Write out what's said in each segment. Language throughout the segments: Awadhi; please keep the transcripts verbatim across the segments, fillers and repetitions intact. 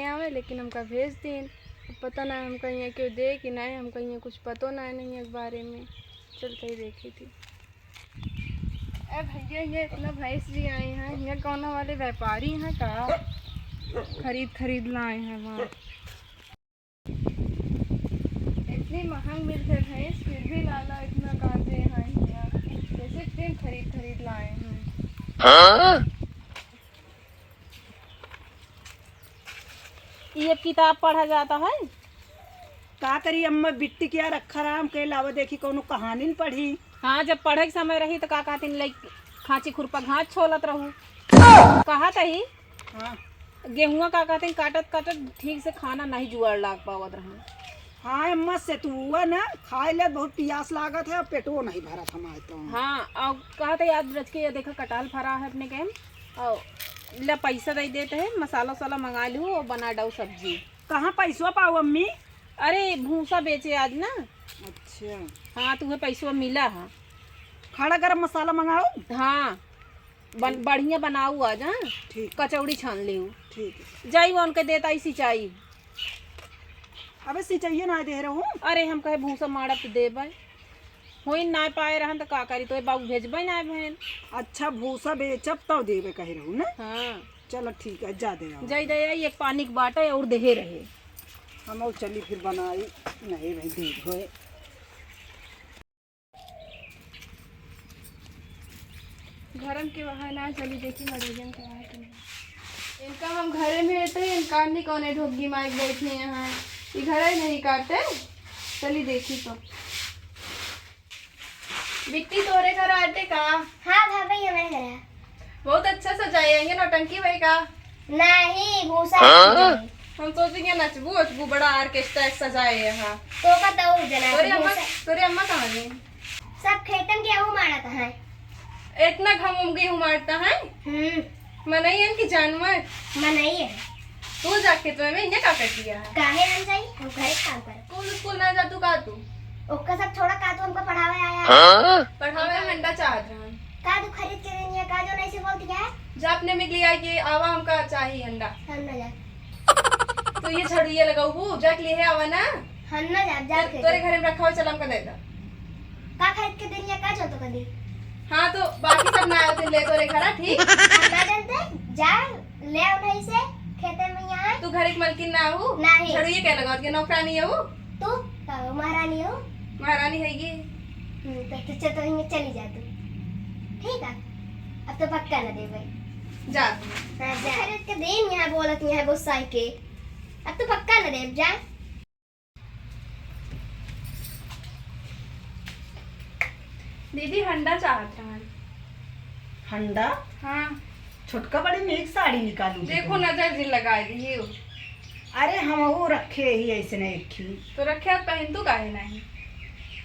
आवे, लेकिन हमका भेज दीन। अब पता ना हमका यहाँ केहू दे कि नहीं, हमका यहाँ कुछ पतो ना नहीं है के बारे में। चलते ही देखी थी। ए भैया, ये इतना भैंस भी आई हैं, ये कौन वाले व्यापारी हैं का? खरीद खरीद लाए हैं वहाँ। इतनी महंग मिलते भैंस, फिर भी लाला इतना काटे हैं यहाँ। जैसे प्रेम खरीद खरीद लाए हैं। हाँ? ये अब किताब पढ़ा जाता है? का करी अम्मा, बिट्टी क्या रखा राम के अलावा देखी कौनो कहानी न पढ़ी। हाँ, जब पढ़े के समय रही तो का कहतीन, लई खांची खुरपा घास छोलत रहू। कहा तही हाँ। गेहुआ का कहतीन, काटत काटत ठीक से खाना नहीं जुआड़ लाग पावत रहन। हाँ अम्मा, सेतुआ ना खाए ले बहुत पियास लागत है, पेटो नहीं भरत हमारे तो। हाँ, और कहते याद रच के ये देखा कटहल फरा है अपने के, और ले पैसा दे देते हैं, मसाला वसाला मंगा लू और बना डाऊ सब्जी। कहाँ पैसवा पाऊ अम्मी? अरे भूसा बेचे आज ना। अच्छा। हाँ, तुम्हें पैसवा मिला है। खड़ा गरम मसाला मंगाऊ? हाँ, बन-, बढ़िया बनाऊ आज, हाँ? ठीक। कचौड़ी छान लेऊ। ठीक है। जाई वो उनके देता ही सिंचाई। अबे सिंचाइए ना दे रहू। अरे हम कहे भूसा माड़ा तो देबै, होई ना पाए रहन तो का करी, तो बाबू भेजबै ना बहन। अच्छा भूसा बेचब तब देबे कहे रहू ना? हाँ। चलो ठीक है, जा दे आओ। जाई दे आई, एक पानी के बाटे और देहे रहे। हम और चली फिर बनाई, नहीं भाई देख होए। घरम के वहाँ ना चली देखी, मडोलियन के वहाँ के नहीं। इनका हम घरे में रहते हैं, इनका नहीं कौन है ढोगी माइक बैठी यहाँ, ये घरे नहीं काटे। चली देखी तो। बिट्टी तोरे घर आटे का? हाँ भाभी, हमारे घर है। बहुत अच्छा सजाए हैं, नौटंकी भाई का? नहीं, भूसा हाँ? हम सोचे कि नचबू ओचबू, बड़ा ऑर्केस्ट्रा एक सजाए हैं। तो का तो जना तोरे अम्मा, भूसा। तोरे अम्मा कहाँ गई? सब खेतन गेहूं मारत हैं। इतना घाम में गेहूं मारता है? हम्म। मनई है कि जानवर? मनई है। तू जा खेत में, इन्हें का कर दिया है? काहे हम जाई? हम घरे काम कर। स्कूल, स्कूल ना जा तू का तू? ओका सब छोड़ा, का तू हमका पढ़ावे आया? हाँ? पढ़ावे हंडा चाहत रहन। का तू खरीद के देनी है, का जो नहीं से बोल दिया है? जा अपने मिगली आई के आवा, हमका चाहिए हंडा। हम ना जा। तो ये झड़िया लगाऊ, जा के लिए आवा ना। हम ना जाब, जा तो, के तोरे दे। घरे में रखा हो, चल हमका दे दा। का खरीद के देनी है, का चल तो कर दी? हाँ, तो बाकी सब ना आते ले तोरे घरा, ठीक? हम ना जानते, जा, ले आओ नहीं से, खेते में यहाँ। तू घरे के मलकिन ना हो? नहीं। झड़िया क्या लगावत के नौकरानी हो? तू का हो, महारानी हो? महारानी है ये। हम्म, तो, तो चल, तो इन्हें चली जा तू। ठीक है? अब तो पक्का ना देबै। जा तू। हाँ, जा। खरीद के देन यहाँ बोलत यहाँ गुस्सा के। अब तो पक्का ना देब, जा। दीदी, हंडा चाहत रहन। हंडा? हाँ। छोटका बड़ी नीक साड़ी निकालू देखो, देखो। नजर जिन लगाए दियो। अरे, हमहू रखे ही ऐसे नहीं रखी। तो रखे, पहन तू काहे नहीं?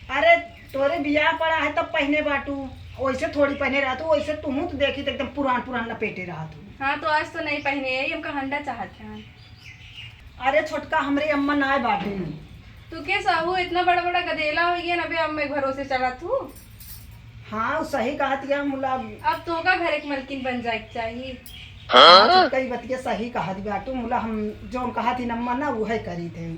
अरे, तोरे बियाह पड़ा है तब पहने बाटू, वैसे थोड़ी पहने रहतू, वैसे तुहू तो देखी तो एकदम पुरान पुरान लपेटे रहतू। हाँ, तो आज तो नहीं पहने, यही हमका हंडा चाहत रहन। अरे छोटका, हमरे अम्मा नाय बाटे। तू के साहू इतना बड़ा बड़ा गदेला हो गया ना बे, अम्मा के भरोसे चला तू। हाँ, उ सही कहत या मुला। अब तोहका घर एक मलकिन बन जाए के चाही। हाँ, छोटका, ई बतिया सही कहत बाटू मुला, हम जौन कहत ही अम्मा ना, उहे करी थे।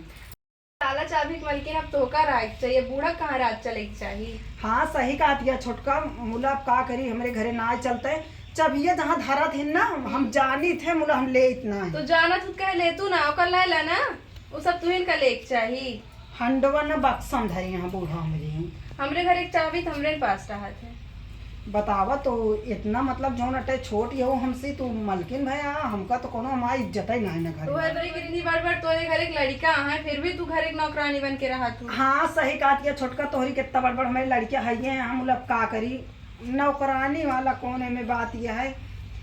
ताला चाबी के मलकिन अब तोहका रहे के चाहिए, बूढ़ा कहाँ राज चले के चाही। हाँ, सही कहत या छोटका मुला, अब का करी, हमरे घरे ना चलते, चाबिया जहाँ धरत हिन ना, हम जानी थे मुला, हम लेत ना है। तो जानत हूँ कहे लेतू ना, ओकर ले ला ना, उ सब तुहिन का लेके चाही। हंडवा न बक्सम धरी यहाँ बूढ़ा हमरी। हमरे घर एक चाबी त हमरे पास रहत है। बतावा तो, इतना मतलब जौन अटे छोट यहो हमसे, तू मलकिन भया, हमका तो कोनो हमार इज्जत ही ना है ना घर तो में। है तो एक इतनी बड़ बड़ तोरे घर एक लड़का है, फिर भी तू घर एक नौकरानी बन के रहत हूँ। हाँ, सही कहत या छोटका, तोहरी कितना बड़ बड़ हमारे लड़कियाँ है, हम लोग का करी? नौकरानी वाला कौन, एमे बात यह है,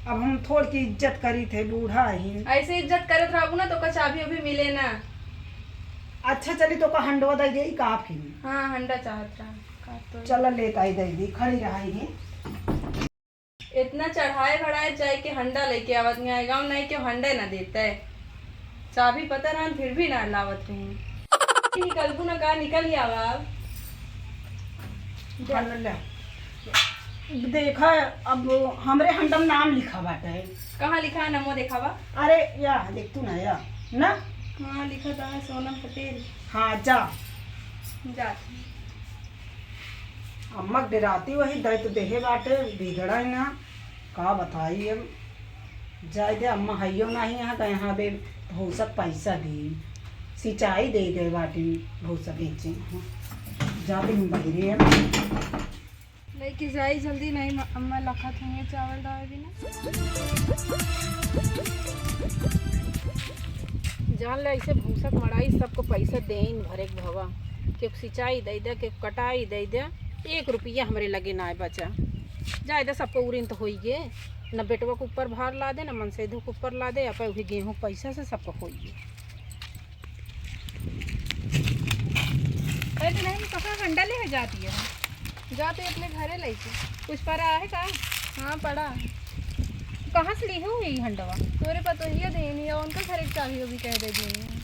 अब हम थोड़ की इज्जत करी थे, बूढ़ा ही। ऐसे इज्जत करत रहबू ना तो का चाबी अभी मिले ना। अच्छा चली, तो का हंडवा दे देई का फिर? हाँ, हंडा चाहत रहा का तो। चल लेत आई, दे दी, खड़ी रहा ही। इतना चढ़ाए बढ़ाए जाए के हंडा लेके आवत नहीं आए, गाँव नहीं के हंडे ना देते। चाबी पता रहन, फिर भी ना लावत रही। निकलबू ना का, निकल ही आवा अब। जा। हल ले। देखा, अब हमरे हंडम नाम लिखा बाटे। कहाँ लिखा है, नमो देखावा? अरे, या, देख तू ना, या। ना? हाँ, लिखा तो है सोनम पटेल। हाँ, जा। जाती। अम्मा के डेराती वही दई तो देहे बाटे, बिगड़ा ही ना। का बताई अब, जाए दे, अम्मा हइयो नाही यहाँ, कहे हाँ बे, भूसा के पैसा दी, सिंचाई दे गए बाटी, भूसा बेचे। जाते हम बहिरे अब। लेके जाई जल्दी, नहीं म-, अम्मा लखत होंगे चावल दावे बिना। जान ले, ऐसे भूसा के मड़ाई सबको पैसा देइन भरे के भवा, के सिंचाई दे दे, के कटाई दे दे, एक रुपया हमरे लगे ना बचा। जाए दे, सबको उरिन तो होई गे, न बेटवा के ऊपर भार ला दे, न मनसेधो के ऊपर ला दे, अपन वही गेहूं के पैसा से सबको होई गे। अरे तो नहीं, कहाँ हंडा ले जाती है? जा तो अपने घरे लेके। कुछ पड़ा है का? हाँ, पड़ा है। कहाँ से ली हो ये हंडवा? तोरे पतोहिया देनी है, उनका घरे के चाबी भी कह दे देनी है।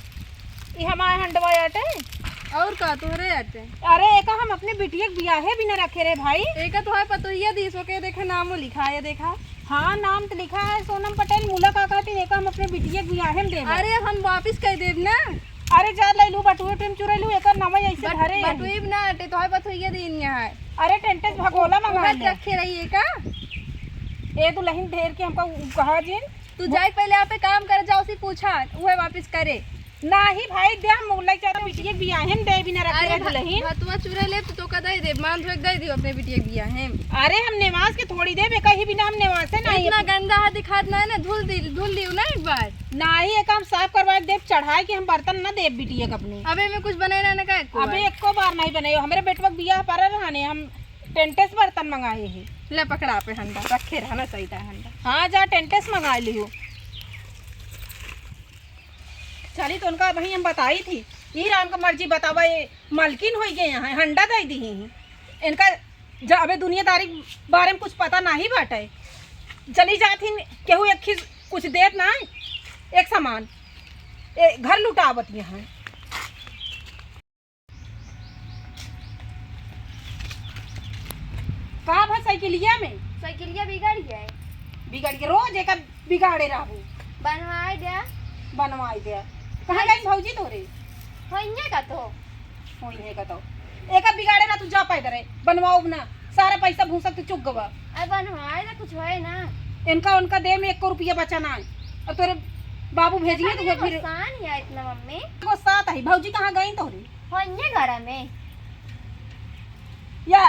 ये हमारे हंडवा आटे? और का तोरे आटे? अरे, एका हम अपने बिटिया के बियाहे बिना रखे रे भाई। एका तोहार पतोहिया दी, सो के देखा, नामो लिखा है, देखा। हाँ, नाम तो लिखा है सोनम पटेल, मुला का कहती, एका हम अपने बिटिया के बियाहे में देबे। अरे, अब हम वापिस कह देब ना। अरे, जा ले लू, बटुए पे में चुरा लू, एकर नाम ऐसे बट-, धरे है। बटुए में ना आटे, तोहार पतोहिया दीन यहाँ है। अरे, टेंटेस भगोला मंगा ओहे ले। रखे रही है का? ए दुल्हन ढेर के हमका उ कहा जिन। तू वो जाए पहले आप पे काम कर, जाओ सी पूछा, उहे वापिस करे। नाही भाई, दे हम मुल्ला के बिटिया के बियाहे में दे बिना रखे अरे रह भा-, दुल्हन। भतुआ चुरे ले, तू तो का दे दे, मान धोए दे दियो अपने बिटिया के बियाहे में। अरे, हम नेवास के थोड़ी देबे, कहीं बिना हम नेवासे नाही इतना है। गंदा हाथ दिखात ना है ना, धुल दी, धुल लियो ना एक बार। नाही, एक हम साफ करवा के देब, चढ़ाए के हम बर्तन ना देब बिटिया के अपने। अबे में कुछ बनाए ना, ना का एको अबे बार? एको बार नाही बनाए, हमरे बेटवा के बियाह पर रहने, हम टेंटेस बर्तन मंगाए हैं। ले पकड़ा पे हंडा, रखे रहना सही था हंडा। हाँ, जा टेंटेस मंगा लियो। चली तो उनका वही हम बताई थी, ई राम का मर्जी बतावा, ये मालकिन होई गए यहाँ, हंडा दे दी ही। इनका जा अबे दुनियादारी के बारे में कुछ पता नाही बाटे। चली जात ही, केहू एक खीस कुछ देत ना, एक सामान, ए, घर लुटावत यहाँ। का भा साइकिलिया में? साइकिलिया बिगड़ गया है। बिगड़ के रोज एका बिगाड़े रहबू। बनवाए द्या। बनवाए द्या। कहाँ गई भौजी तोरे? होइये का तो। होइये का तो। एका बिगाड़े ना तू जा पैदल है। बनवाओ ना। सारा पैसा भूसा तू चुक गवा। अरे बनवाए ना कुछ होए ना। इनका उनका दे में एको रुपया बचा ना है। और तोरे बाबू भेजिए तो अरे फिर गुस्सा नहीं है इतना मम्मी। गुस्सा तो है। भौजी कहाँ गई तोरे? होइये घरा में। या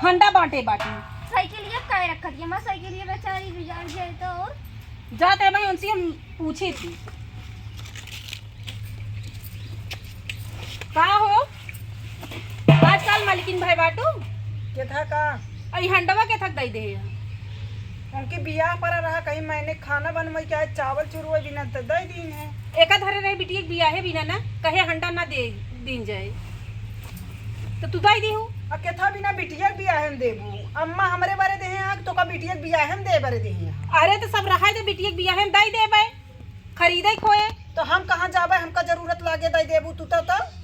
हंडा बांटे बाटी। साइकिलिया काहे रखत है? हमार साइकिलिया बेचारी बिगड़ जाए तो और? जाते भाई उनसे हम पूछे थी। का हो? आजकल मालकिन भाई बाटू? के था का? अई हंडवा के थक दई दे है। उनके बियाह पर रहा, कहीं मैंने खाना बनवाई के आए, चावल चुरवाई बिना त दे दीन है। एका धरे रहे बिटिया के बियाहे बिना ना, कहे हंडा ना दे दीन जाए। तो तू दे दी हूँ। आ केथा बिना बिटिया के बियाहे में देबू? अम्मा हमरे बारे देहे हैं, तो का बिटिया के बियाहे में दे बारे देहे हैं? अरे तो सब रहा दे, बिटिया के बियाहे में दे देबे, खरीदे खोए। तो हम कहाँ जाबे, हमका जरूरत लागे दे देबू तू तो, तो?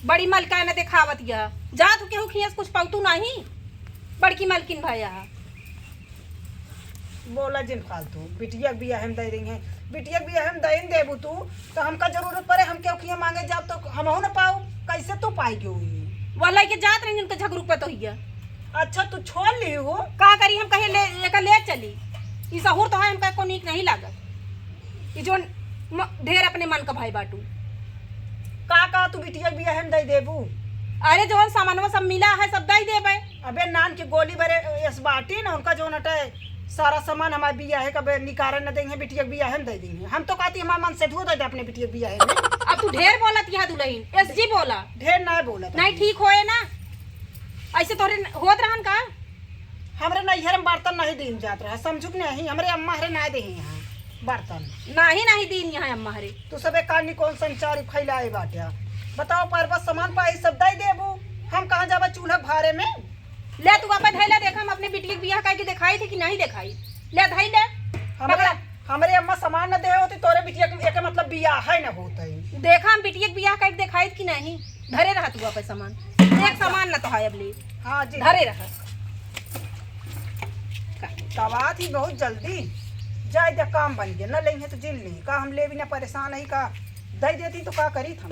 बड़ी मलकान देखावत या। जा तू केहू खियस कुछ पाउतू नाही। बड़की मलकिन भया है। बोला जिन फालतू, बिटिया के बियाहे में दे देंगे। बिटिया के बियाहे में दे देबू तू, तो हमका जरूरत पड़े, हम केहू खिया मांगे जाब तो हमहू न पाऊ, कैसे तू पाई के हुई? वह लइके जात रही उनके झगरू पतोहिया। अच्छा, तू छोड़ ली हो? का करी, हम कहे ले, एका ले चली। ई सहूर तो है, हमका एको नीक नहीं लागत। ई जोन म-, ढेर अपने मन का भाई बाटू। का, का तू बिटिया के बियाहे में दे देबू? अरे, जोन सामानवा सब मिला है, सब दे देबे। अबे, नान के गोली बरे एस बाटी ना, उनका जोन हटे सारा सामान हमारे बियाहे का बे-, निकारे न देंगे, बिटिया के बियाहे में दे देंगे। हम तो कहती हमारे मनसेधुओ दे दे अपने बिटिया के बियाहे में। अब तू ढेर बोलत यह दुल्हन, एस जी बोला। ढेर ना बोलत नहीं, हई। ठीक होए ना, ऐसे तोहरे न-, होत रहन का? हमरे नैहर में बर्तन नहीं दीन जात रहा, समझू कि नहीं? हमरे अम्मा हरे ना देहे यहाँ बर्तन। नाही, नाही दीन यहाँ अम्मा हरे। तू सब एक कानी कौन संचारी फैलाए बाटे। बताओ, परबत सामान पाई सब दे देबू, हम कहाँ जाबा चूल्हा भारे में? ले तू आपे धैला, देखा हम अपने बिटिया के बियाह कइके देखाई थी कि नहीं देखाई? ले धैला, हमरे, पकड़ा। हमरे अम्मा सामान न देहे होती, तोरे बिटिया के, एके मतलब बियाह है न होत है। देखा हम बिटिया के बियाह कइके देखाई थी कि नहीं? धरे रहा तू आपे सामान, एक सामान न तो है अब ले। हाँ जी। धरे रहा। का? तवात ही बहुत जल्दी, जाए दे, काम बन गया, न लेंगे तो जिन लेंगे। का हम ले भी ना परेशान है का? दे देती तो का करी हम?